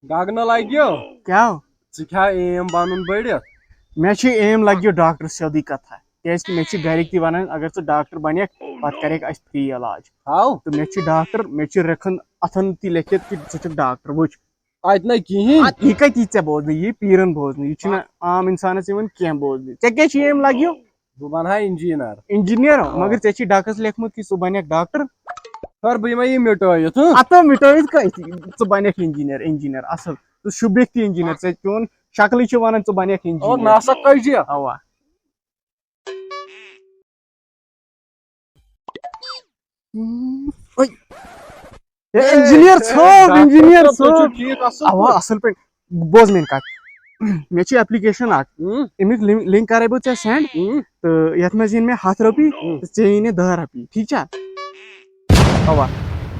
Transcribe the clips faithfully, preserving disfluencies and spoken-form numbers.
گگنہٕ لگیو۔ کیٛاہ؟ ژٕ کیٛاہ aim بنُن بٔڑِتھ؟ مےٚ چھُ aim لگیو ڈاکٹر سیوٚدُے کتھا، کیٛازِ کہِ مےٚ چھِ گرِکۍ تہِ ونان، اگر ژٕ ڈاکٹر بنکھ، پتہٕ کرکھ اسہِ free علاج۔ ہاو؟ تہٕ مےٚ چھِ ڈاکٹر، مےٚ چھِ رِکھن اتھن تہِ لیکھِتھ کہِ ژٕ چھُکھ ڈاکٹر۔ وٕچھ۔ اتہِ نہ کِہیٖنۍ۔ اتھ یہِ کتہِ یی ژےٚ بوزنہٕ؟ یہِ پیٖرن بوزنہٕ، یہِ چھُنہٕ عام انسانس یِوان کینٛہہ بوزنہٕ۔ ژےٚ کیٛاہ چھِ aim لگیو؟ بہٕ بنہٕ ہا engineer۔ Engineer؟ آ۔ مگر ژےٚ چھی ڈکس لیکھمُت کہِ ژٕ بنکھ ڈاکٹر۔ خٲر، بہٕ یِمے یہِ مٹٲوِتھ، ہٕنٛہ؟ ہتو مٹٲوِتھ کتہِ؟ ژٕ بنکھ engineer، engineer اصل۔ ژٕ شوٗبِکھ تہِ engineer، ژےٚ چون شکلٕے چھِ ونان ژٕ بنکھ اور engineer۔ ناسا کجہِ؟ اوا۔ اوے۔ اے، engineer صٲب، ڈاکٹر engineer صٲب، تُہۍ چھِو صٲب۔ ٹھیٖک اصل اوا، پٲٹھۍ؟ اصل پٲٹھۍ۔ بوز میٲنۍ کتھ۔ مےٚ چھِ application اکھ۔ ہٕم؟ امیُک link، link کرے بہٕ ژےٚ send۔ ہٕم؟ تہٕ یتھ منٛز یِن مےٚ ہتھ رۄپیہِ، ہٕم۔ تہٕ ژےٚ یِنٕے دہ رۄپیہِ، ٹھیٖک چھا؟ اوا۔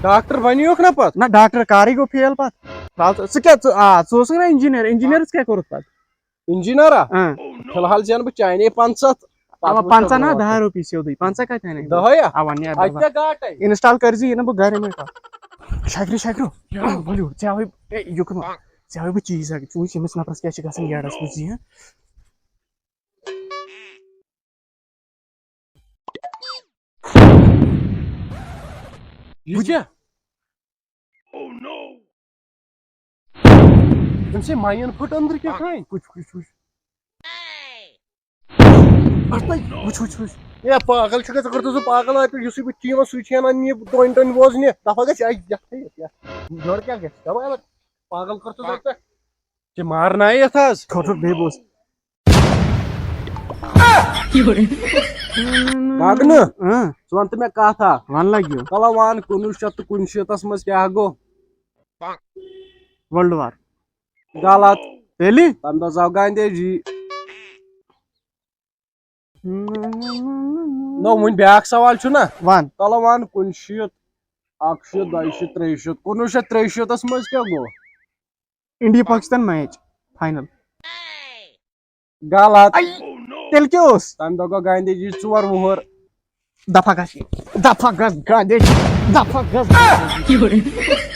ڈاکٹر بنیوکھ نہ پتہٕ؟ نہ، ڈاکٹر کارٕے گوٚو fail پتہٕ۔ فِلحال ژٕ، ژٕ کیٛاہ، ژٕ، آ، ژٕ اوسُکھ نہ engineer، engineerس کیٛاہ کوٚرُتھ پتہٕ؟ Engineer ہا؟ اۭں۔ فِلحال زینہٕ بہٕ چانے پنٛژاہ۔ اوا، پنٛژاہ نہ، دہ رۄپیہِ سیوٚدُے۔ پنٛژاہ کتہِ انے بہٕ؟ دہے ہا؟ اوا، نیر اَتہِ دہ۔ کیٛاہ گاٹے؟ Install کٔرۍ زِ، یہِ نہٕ بہٕ گرِ یِمے پتہٕ۔ شاکرِ، شاکرِ، ؤلِو، ژےٚ ہاوے، اے، یہِ کُن وَن۔ ژےٚ ہاوے بہٕ چیٖز اکھ۔ ژٕ وٕچھ، ییٚمِس نفرس کیٛاہ چھِ گژھان یڈس منٛز، یہِ۔ یہِ کیٛاہ؟ أمۍ سٕے مَیَن پھٕٹ أنٛدرٕ کیٛاہ تام۔ وٕچھ، وٕچھ، وٕچھ۔ اَتھ تَے، وٕچھ، وٕچھ، وٕچھ۔ ہے، پاگل چھُکھ ژٕ، ژٕ کٔرتھٕ سُہ پاگل اَتہِ پٮ۪ٹھ، یُسٕے بہٕ چیٖنَس سُے چھِ اَنان یہِ ٹوٚنۍ ٹوٚنۍ بوزنہِ۔ دَفعہ گژھِ، اَے، یَتھ ہے، یَتھ۔ یورٕ کیٛاہ گژھِ؟ دَپان، پاگل کٔرتھٕ ژٕ اَتہِ پٮ۪ٹھ۔ ژےٚ مارنایہِ یَتھ آز۔ ٹھوٚر ٹھوٚر بیٚیہِ بوز۔ گگنہٕ، اۭں۔ ژٕ وَن تہٕ مےٚ کَتھ اَکھ۔ وَن لَگیو۔ کَلہٕ وَن، کُنوُہ شیٚتھ تہٕ کُنشیٖتَس منٛز کیٛاہ گوٚو؟ World War۔ غلط۔ تیٚلہِ؟ تَمہِ دۄہ زاو گاندھی جی۔ نو، وۄنۍ بیٛاکھ سوال چھُ نا؟ وَن۔ کَلہٕ وَن، کُنشیٖتھ، اَکشیٖتھ، دۄیشیٖتھ، ترٛیشیٖتھ۔ کُنوُہ شیٚتھ ترٛیشیٖتَس منٛز کیٛاہ گوٚو؟ India Pakistan match final۔ غلط۔ اَے، تیٚلہِ کیٛاہ اوس؟ تَمہِ دۄہ گوٚو گاندھی جی ژور وُہُر۔ دفعہ گژھ، دفعہ گژھ گاندھی جی، دفعہ گژھ۔